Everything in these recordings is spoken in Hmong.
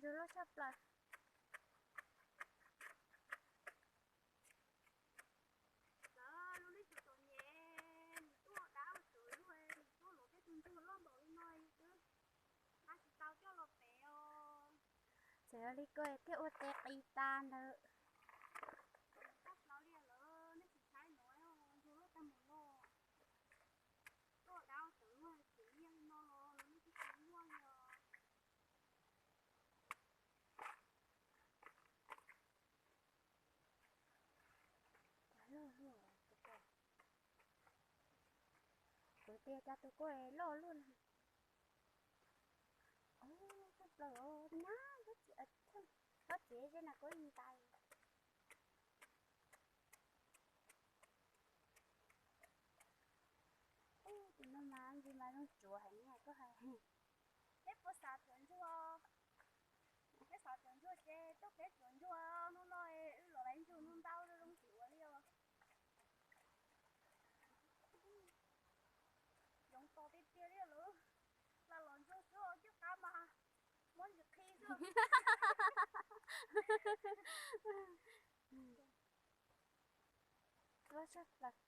Ntsuag loj tshaj plaws. Lawv lub neej txom txom nyem, nws tuaj ua dab ua tsov luaj, nws tuaj luam tej tug ntsuag loj npaum li no xwb, nqa tsis tau coj los pem os. Txawm yog li ko thiaj ua tes qis tas ntawd. Txhob plaub li lawm, nej tsis saib no, ntsuag loj tag mus no. Tuaj ua dab ua tsov luaj, tseem nyiaj li no los lub neej twb tsis muaj li os. Loj luaj tus ko. Kuv tias cov tus ko loj luaj no. Tshaj plaws os, nab, tsob txiv zeb na kuv ntais. Ub, tus no mas ntsis mas zoo tsuav heev na koj hais. Peb puas xav tsuav ntsuag? Peb xav tsuav ntsuag ces tuaj peb tsuav ntsuag hnub no, wb los laiv ntsuag ntau ntau zoo tsuav li os. Yoov tos tiag tiag li lawm. Lam los ntsuag xwb os, coj qab mas muab ntsis qhi xwb. Loj tshaj plaws.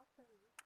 Ob tug.